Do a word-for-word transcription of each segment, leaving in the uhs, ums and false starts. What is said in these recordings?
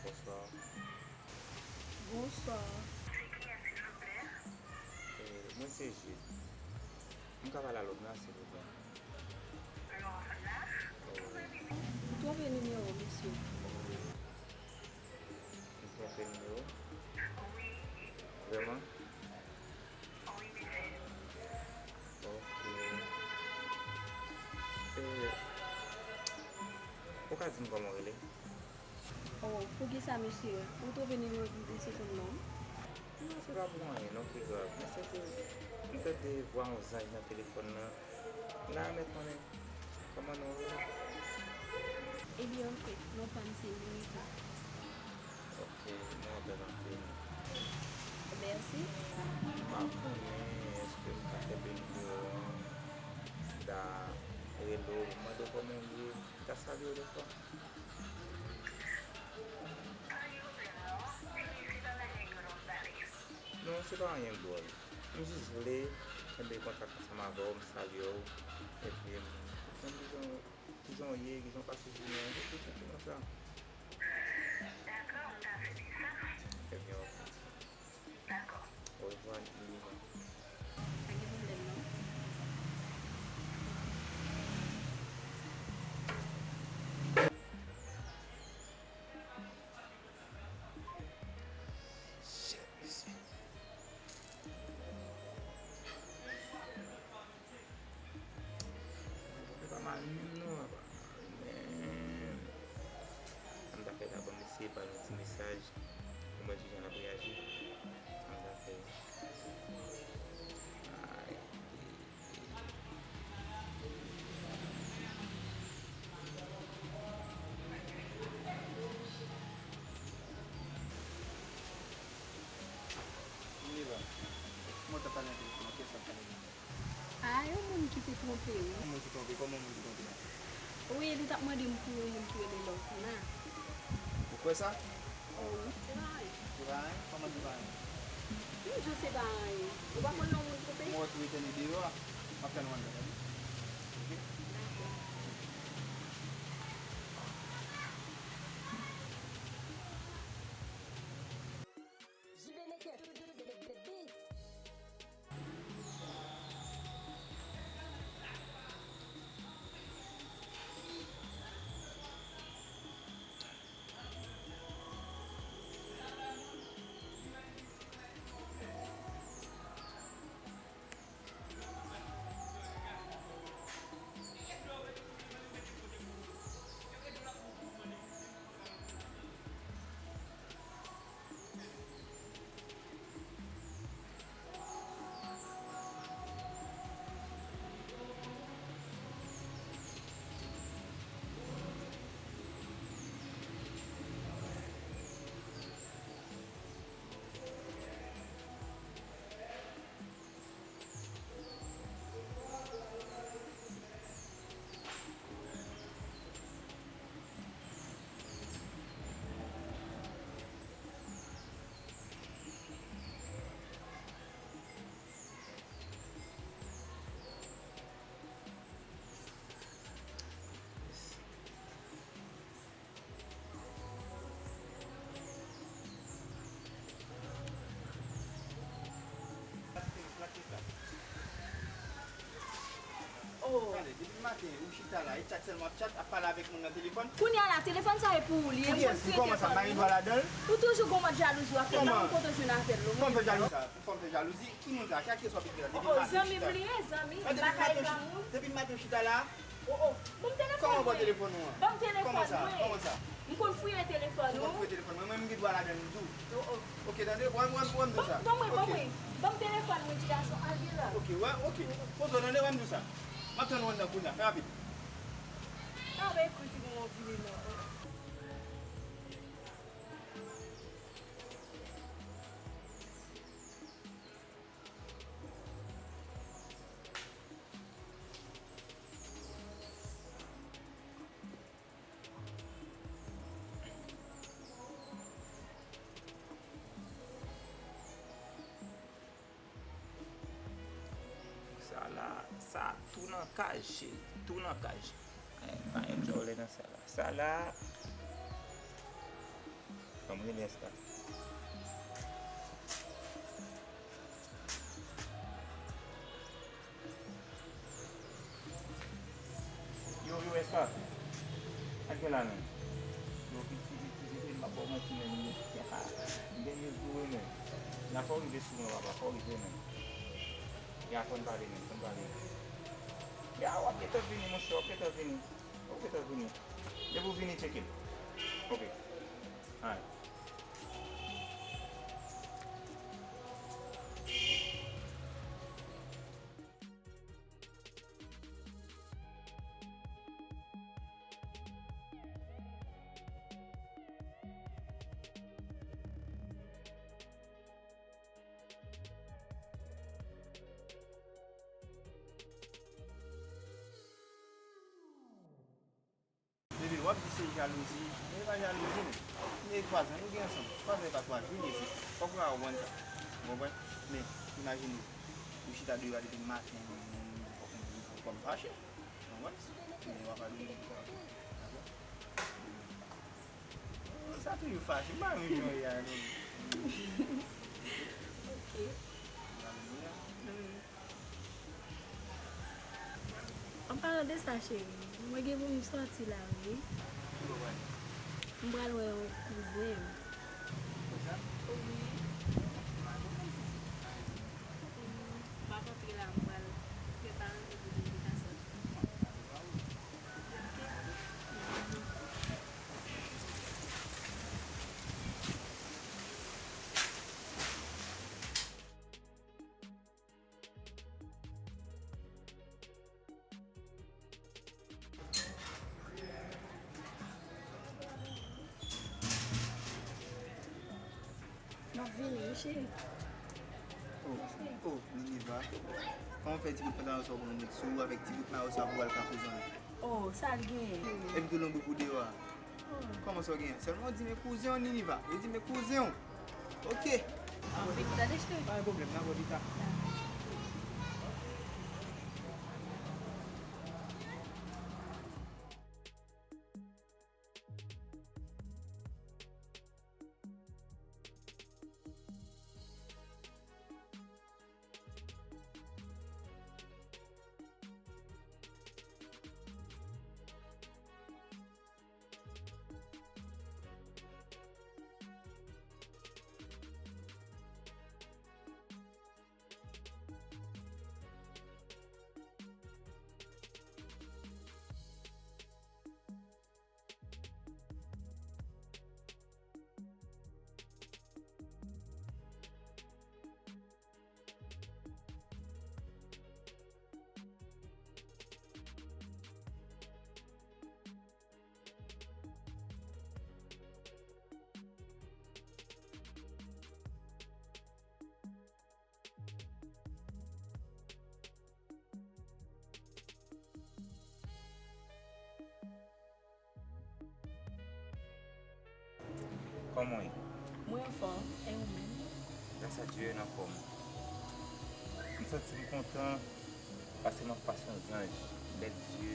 Bonswa. Bonswa. Se kiyès, silvouplè? Eh, mwen se Jude. M ka pale a Lovna, silvouplè? Lovna? Wi. Ou twonpe nimewo, mesye. M twonpe nimewo? Wi. Vrèman? Wi, mesye. Ok. Eh, ou ka di m kòman w rele? Oh, poukisa, mesye? Ou twonpe nimewo epi w se konn non m? Non, se pa pou anyen, non, ki grav. Men se ke m tande vwa yon zanj nan telefòn nan. La, mèt konnen kòman non w rele? Ebyen, ok. Non pa m se Monica. Ok, mwen bèl anpil. Mèsi. M pa konnen èske m ka kenbe nimewo an, m ta rele w, mande w kòman w ye, m ta salye w defwa. Non, se pa anyen k dwòl. M jis vle kenbe kontak ansanm avè w, m salye w, epi m konn kijan, kijan w ye, kijan w pase jounen an, se tou senpleman sa. Dakò, m ta aksepte sa. Ebyen, ok. Dakò. Orevwa, Nini. Pa gen pwoblèm, non. Shit, mesye. Sa pa mal menm non, apa. Men, sa m ta fè la, ban m eseye ba l yon ti mesaj pou m wè kijan l ap reyaji. Sa m ta fè. Ay. Kòman w t ap pale nan telefòn nan? Kiyès w t ap pale la? A, yon moun ki te twonpe w. Yon moun ki twonpe? Kòman yon moun ki twonpe a? Wi, li t ap mande m pou yon moun ki rele Lovna. Ou kwè sa? O wi, se pa anyen. Se pa anyen? Kòman se pa anyen? M di w se pa anyen. Ou pa konn lè yon moun twonpe? Mwen wè tou etène deyò a. M ap tann ou anndan, tande? Oke? Dakò. J B Maker, the, the, the, the beat. Oh. Tande, depi maten, ou chita la, e tchat sèlman w ap tchat, ap pale avèk moun nan telefòn. Kounye a la, telefòn sa e pou ou li ye. Pou kiyès? Kòman sa? M pa gen dwa ladan l? Ou toujou gon mòd jalouzi w ap fè. Kòman? Kòman w konn jwenn avè l? Kòman fè jalouzi sa? Fò m fè jalouzi? Ki moun sa? Ki aktris w ap ekri la? Depi maten ou chita la. Oh, zanmi m li ye, zanmi m. Depi maten ou chita la. Oh, oh. Ban m telefòn mwen. Kòman w pran telefòn ou an? Ban m telefòn mwen. Kòman sa? Kòman sa? M konn fouye telefòn ou. Ou konn fouye telefòn mwen? Mwen, m gen dwa ladan l tou. Oh, oh. Oke, tande, ban m, ban m, ban m di w sa. Ban m, ban mwen, ban mwen. Ban m telefòn mwen, ti gason, al gen la. Oke, wè, oke. Poze w, tande, ban m di w sa. M ap tann ou anndan kounye a, fè rapid. Ah, ben, kout, li gen yon vile non. Sa la, sa tou nan kaj, cheri, tou nan kaj. Ay, pa gen djòlè nan sa la. Sa la, M rele Eska. Yo, yo, Eska. Sa k gen la menm? Yo, piti, piti, piti, m pa ba w manti menm. M gen news pou ou menm. La fò w rive sou mwen, papa, fò w rive menm. Ya, fò n pale menm, fò n pale. Ya, w ap gentan vini, monchè, w ap gentan vini. W ap gentan vini. Depi w vini, tcheke m. Ok. Alright. Bebe, w ap di se jalouzi, men e pa jalouzi, men. E twa zan nou gen ansanm. Twa zan e pa twa jou, Bebe. Fòk w ka konprann sa. Ou konprann? Men, imajine, ou chita deyò a depi maten, ou kòm fache. Ou konprann? Men w ap al oubli sa. Dakò? Sa toujou fache, m pa renmen jan w ye a, non. Ok. An palan de sa, cheri, mwen gen pou m sòti la, wi. Ki bò w prale? M pral wè yon kouzen m. Kouzen? Wi. M ap antre la, m pral prepare pou nou vin ka sòti. Ok? M ap vini, wi, cheri. Oh, oh, Niniva. Kòman w fè ti bout pantalon sa w pou nou met sou ou avèk ti bout mayo sa pou w al ka kouzen? Oh, sa l genyen? Epi tou lonbrik ou deyò a. Kòman sa w genyen? Sèlman w di men kouzen w, Niniva. Ou di men kouzen w. Ok. An vin tande, cheri. Pa gen pwoblèm, n a bò pita. Kòman w ye? Mwen anfòm, e ou menm? Gras a Dye, n anfòm. M santi m kontan, paske m ap fas yon zanj. Bèl zye,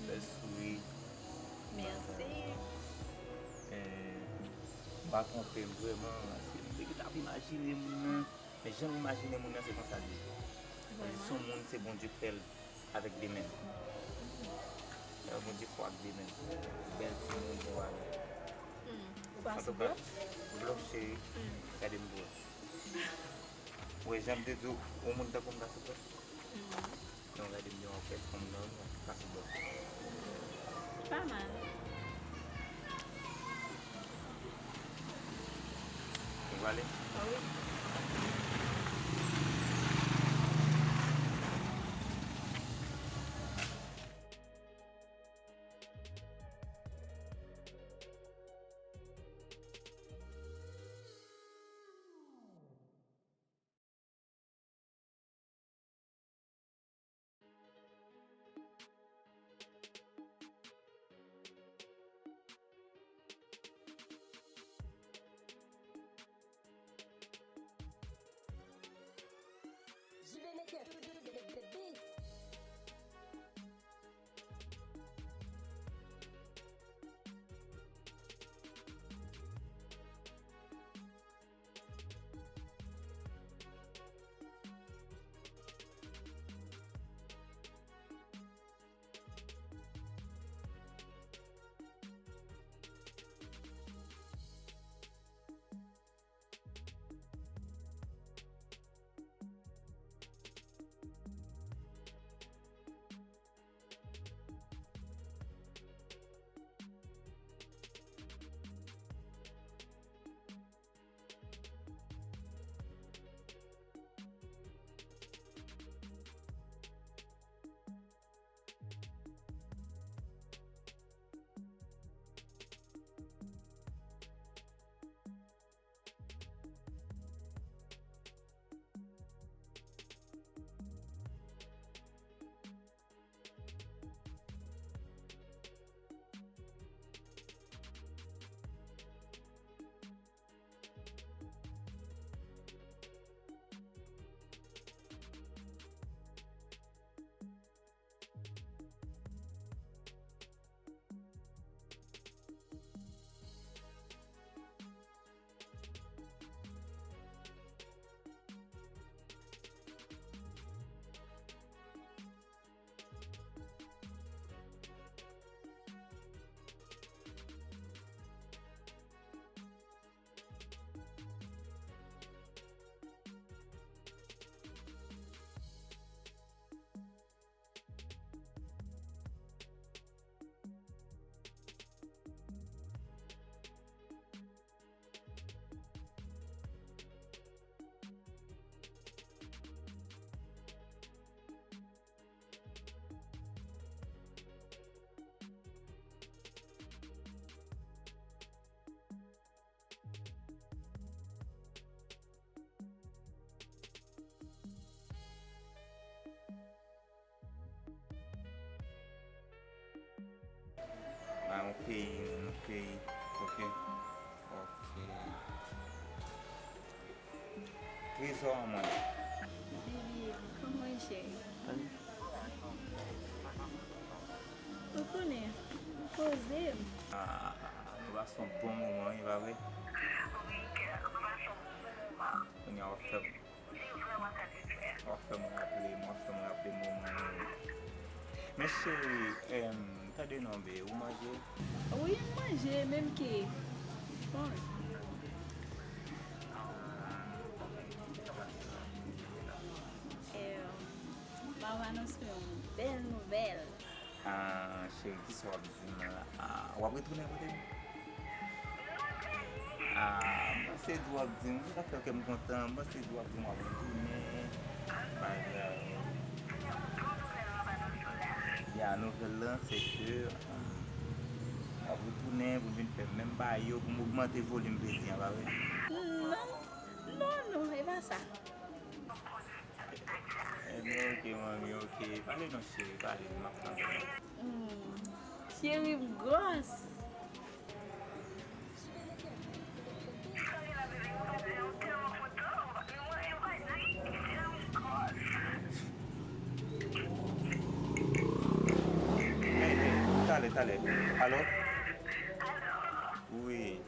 bèl souri. Mèsi. Eh, m pa twonpe m vrèman, paske m te gentan ap imajine moun nan. Men jan m imajine moun nan, se konsa l ye. Vrèman? Se yon moun, se Bondye k fè l avèk de men l. Vrèman? Bondye fè w ak de men l. Bèl timoun, bon bagay. Hmm. Ou pa sou blòf? Blòf, cheri. Hmm. Gade m pou wè. Ou wè jan m te di w, yon moun tankou m ka sou blòf? Hmm. Non, gade m yon orkès kòm nan, non, pa sou blòf. Pa mal. Ou prale? Ah wi. Rezon an mwen. Baby, kòman w ye, cheri? Ou konnen, poze m. Ah, nou pase yon bon moman, wi, pa vre? Wi, kè, nou pase yon bon moman. Kounye a w ap fè m, w ap fè m raple, w ap fè m raple moman yo. Men cheri, em, tande non, be, ou manje? Wi, m manje, menm ke, bon. Em, m ap anonse yon bèl nouvèl. Ah, cheri, kisa w ap di m la? Ah, w ap retounen kote m? Ah, m panse di w ap di m, sa fè kè m kontan, m panse di w ap di m w ap retounen. Bagay. Ya, nouvèl lan, se ke, um, w ap retounen pou m vin fè menm bagay yo, pou m ogmante volim plezi an, pa vre? Non, non, non, e pa sa. Ebyen, oke, manmi, oke. Pale non, cheri, pale, m ap tande. Hmm. Cheri, m gwòs. Hey, hey, talè, talè. Alo? Wi.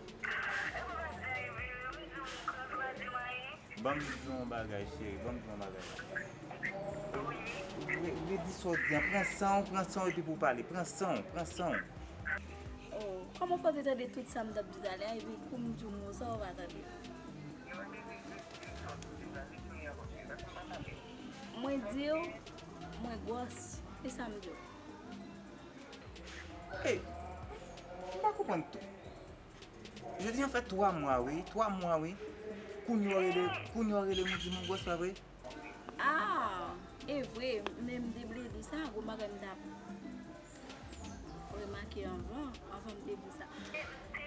Ban m di w yon bagay, cheri, ban m di w yon bagay. Re-, redi sa w di an, pran san w, pran san w epi pou w pale, pran san w, pran san w. Oh, kòman w fè w te tande tout sa m t ap di talè a, epi kou m di w mo sa w pa tande? Mwen di w, mwen gwòs, se sa m di w. Hey, m pa konprann tou. Jodi an fè twa mwa wi, twa mwa wi. Kounye a w rele, kounye a w rele m ou di m gwòs pa vre? Ah, e vre, men m te vle di sa, gon bagay m t ap remake anvan, anvan m te di sa. M te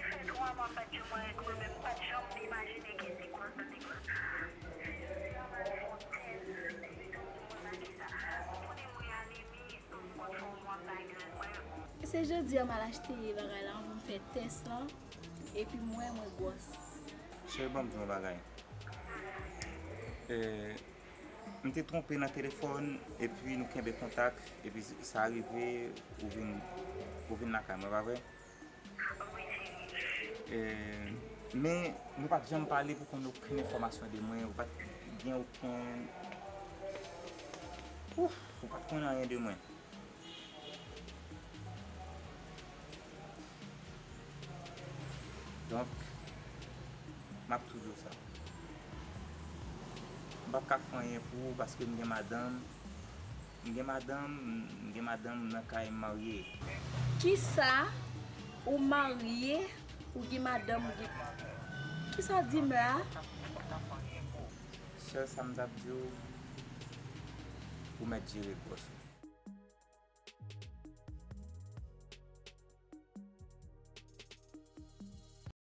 fè twa mwa m pa t janm wè mwen menm, m pa t janm imajine ke se gwòs mwen te gwòs. Se jodi a m al fè yon tès, epi tou m remake sa. Ou konnen mwen anemi, Se jodi a m al achte bagay la pou m fè tès lan, epi m wè mwen gwòs. Cheri, ban m di w yon bagay. Eh, m te twonpe nan telefòn, epi nou kenbe kontak, epi sa rive, ou vin, ou vin lakay mwen, pa vre? Eh, men nou pa t janm pale pou konn okenn enfòmasyon de mwen, ou pa t gen okenn, ouf, ou pa t konn anyen de mwen. Donk, m ap tou di w sa. M p ap ka fè anyen pou ou paske m gen madanm. M gen madanm, m gen madanm nan kay, m marye. Kisa? Ou marye, ou gen madanm, ou gen, kisa w di m la? Sèl sa m t ap di w, ou mèt jere gwòs ou.